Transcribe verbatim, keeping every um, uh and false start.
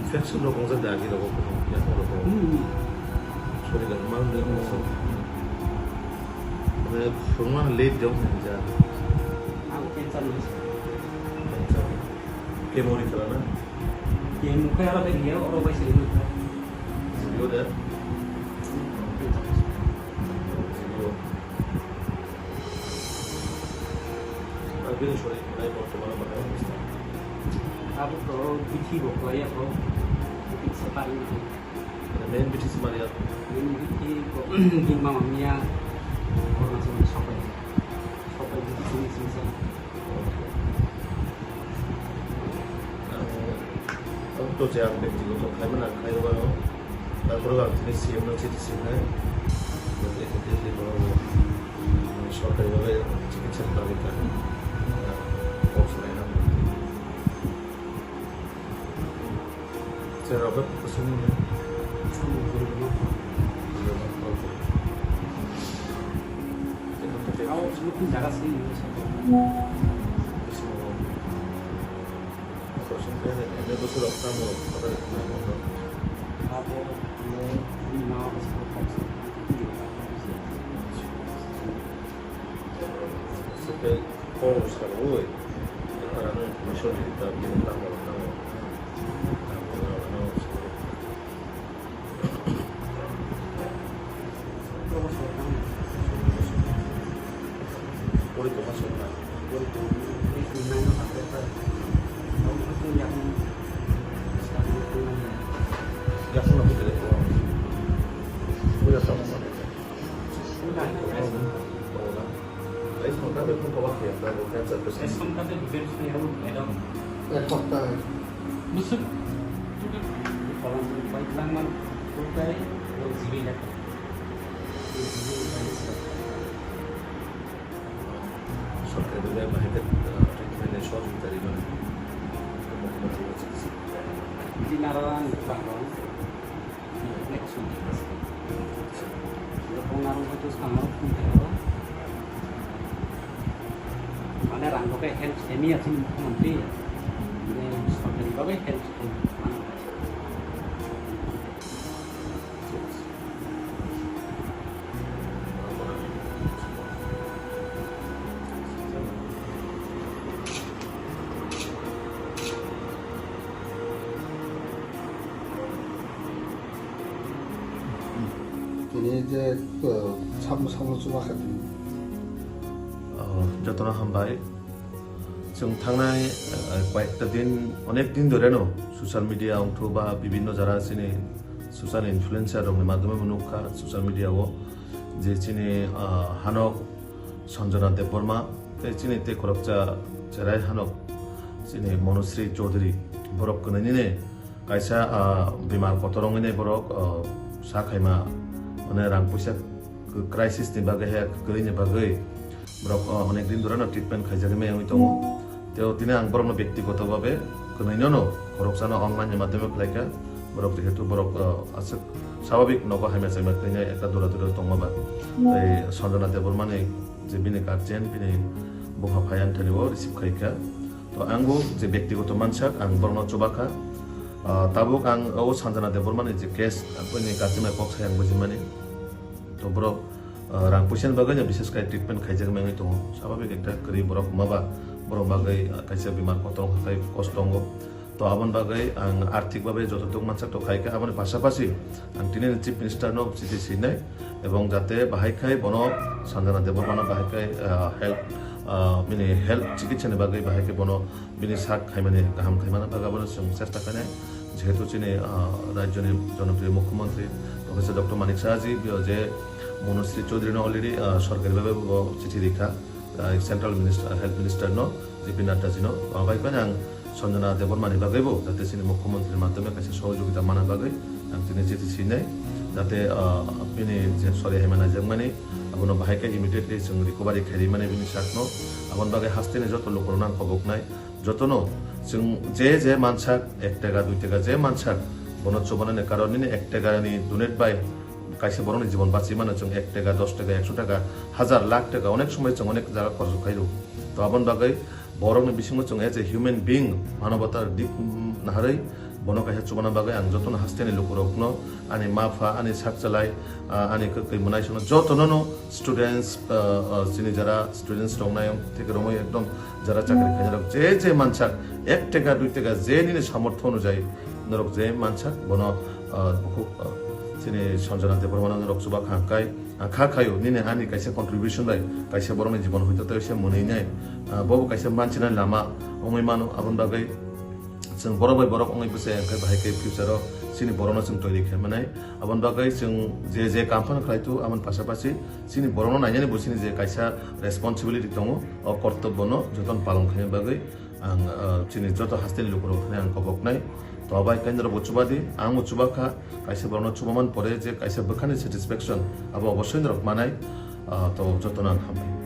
Infection rok wngjak da agi rogo, ya, rogo. Hmm. Sorry, ga, mang de, oh, so. Mane, phwrwngma late jok nang ja. Abo cancer ni. Cancer. Chemo ri khala na? Chemo khe aro de liya, oro bai se ri khala. Ri de. Ri. Abini sori khlai bortomano bahai wngwi sa. Abo to bithi bo khlaiya ko. Bithi sa pari. Main bithi se mariya. Main bithi ko bini mama miya Arunachal ni sopai. Sopai bithi sini sini sa. Ang to je ang bektigoto khlaimani ang khlai rwmano. Takhoro ang tini C M no chithi sinai. Immediately borok sorkari bagwi chikitsa khlaiwi kha. Kok salaina. Cherok kusuni. Jaga sini. এক সপ্তাহ। এক সপ্তাহ। সরকারি বিভাগে বাহিরে, আহ, ট্রিটমেন্টের সহযোগিতা দিবেন। মুখ্যমন্ত্রী বলেছেন। Di nararan bakon. Next week. Nararan hoito samaro phone khayo. Mane rang rok help semi asin mukhyamantri. Mane sorkari bhabe help semi. Tini je, uh, samung samung chuma kha tini. Oh, jotono hambai. Chwng thangnai, uh, koyekta din, onek din dhore no social media ongthu ba bibhinno jara chini social influencer rokni madhyome bo nukha social media o je chini, ah, hanok Sanjana Debbarma tei chini tei khoroksa cherai hanok chini Manusri Chaudhary borok kwnwi nini kaisa, ah, bemar kotor wngwi borok, ah, sa khaima mane rang puisa crisis ni bagwi he kwrwini bagwi borok, ah, onek din dhorano treatment khaijagwi maya wngwi tongo. Tei o tini ang borokno bektigoto babe kwnwino no khoroksano online ni madhyome khlaikha. Borok jehetu borok, ah, aswk swabhabik nogo hamya chamya teinai ekta dura dura tongma ba. Tei Sanjana Debbarmani je bini guardian, bini bupha phaiya thani bo receive khaikha. To ang bo je bektigoto mansak ang borokno chubakha. Ah, tabuk ang o Sanjana Debbarmani je case, bini guardian bai kok sai ang bujimani. To borok, ah, rang puisa ni bagwi no bises khai treatment khaijak mengwi tongo. Swabhabik ekta kwrwi borok wngma ba, borok bagwi, ah, kaisa bemar kotor wngkha khai kosto wngo. To aboni bagwi ang arthik babe jototok mansak to khai kha, aboni pasapasi ang tini ni Chief Minister no chithi swinai, ebong jate bahai khai bono Sanjana Debbarma no bahai khai, ah, help, ah, bini health chikitsa ni bagwi bahai khai bono bini sak khaimani kaham khaimani bagwi abono chwng chesta khainai. Jehetu chini, ah, rajyoni jonopriyo mukhyamantri Professor Doctor Manik Saha ji, bo je Manusri Chaudhary no already, ah, sorkari bhabe bo chithi rikha, ah, Central Minister, Health Minister no, J P Nadda ji no. Abai phano ang Sanjana Debbarma ni bagwi bo jate chini mukhyamantri ni madhyome kaisa sohojogita mana bagwi ang tini chithi swinai, jate, ah, bini je sori haima naijakmani abono bahai khe immediately chwng recovery khairi mani bini sak no. Aboni bagwi hasteni joto lukurokno ang khoboknai. Jotono chwng je je mansak ek taka, dui taka je mansak, bono chubanani karon nini ek taka ni donate bai kaisa borokni jibon bachi mano. Chwng ek taka, dos taka, ekso taka, hajar, lakh taka onek somoi chwng onek jaga khorok khaio. To aboni bagwi borokni bisingo chwng as a human being, manobatar dik, mm, naharwi Bono kaisa chubana bagwi ang jotono hasteni lukurokno, ani ma pha, ani sakchalai, ah, ani kwtwi mwnaisongno jotono no students, ah, ah, chini jara students roknai theke romwi ekdom jara chakri khainai rok je je mansak ek teka dui teka je nini samortho onujai norok je mansak bono, ah, bukhuk, ah, chini Sanjana Debbarmano norok chuba kha kai, ah, kha khaio nini ani kaisa contribution bai kaisa borokni jibon hoito tei se mwnwi nai, ah, bobo kaisa manchinani lama wngwi mano. Aboni bagwi chwng borok bai borok wngwi bwse hwnkhe bahai khe future o chini borokno chwng toiri khe manai. Aboni bagwi chwng je je kam phano khlai tu aboni pasapasi chini borokno nainani bo chini je kaisa responsibility tongo, o kortobbo no jotono palon khaina bagwi ang, ah, chini joto hasteni lukurok thani ang koboknai. To bai kainwi norok bo chuba di, ang bo chuba kha, kaisa borokno chubaman pore je kaisa bwkhani satisfaction abo obosoi norok manai, ah, to jotono ang hambai.